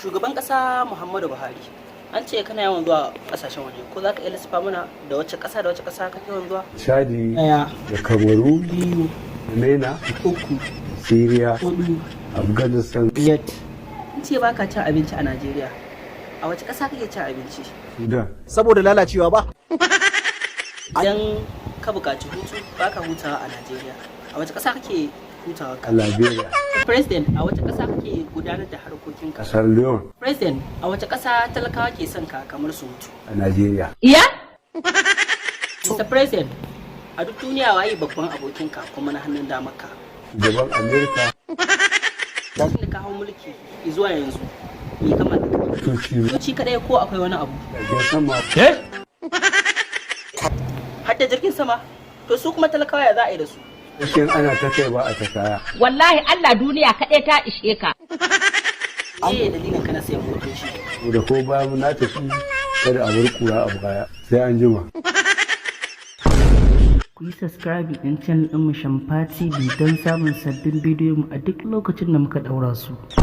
Shugaban ƙasa Muhammadu Buhari, an ce kana yawan zuwa ƙasashen waje, ko za ka iya lissafa mana da wace ƙasa da wace ƙasa kake yawan zuwa? Chadi. Ɗaya. Da Kamaru. Biyu. Mena. Uku. Syria. Hudu. Afghanistan. Biyar. An ce baka cin abinci a Najeriya, a wace ƙasa kake cin abinci? Sudan. Saboda lalacewa ba. Idan ka buƙaci hutu, baka hutawa a Najeriya, a wace ƙasa kake hutawa ka? A Liberia. President, a wace ƙasa kake gudanar da harkokinka? Sierra Leone. President, a wace ƙasa talakawa ke son ka kamar su mutu? A Najeriya. Iya? Mr. President, a duk duniya waye babban abokinka kuma na hannun damarka? Shugaban Amerika. Tun da ka hau mulki zuwa yanzu, me ka mallaka? Motoci. Motoci kadai ko akwai wani abu? Jirgin sama. Har da jirgin sama? To, su kuma talakawa ya za a yi da su? Cikin ana ta kai ba a ta kaya. Wallahi Allah, duniya kaɗai ta ishe ka. Me dalilin ka na sayan motoci? Da ko bayan na tafi, kada a bar kura a baya. Sai an jima. Ku yi subscribe ɗin channel ɗinmu Shamfa TV don samun sabbin bidiyo mu a duk lokacin da muka ɗaura su.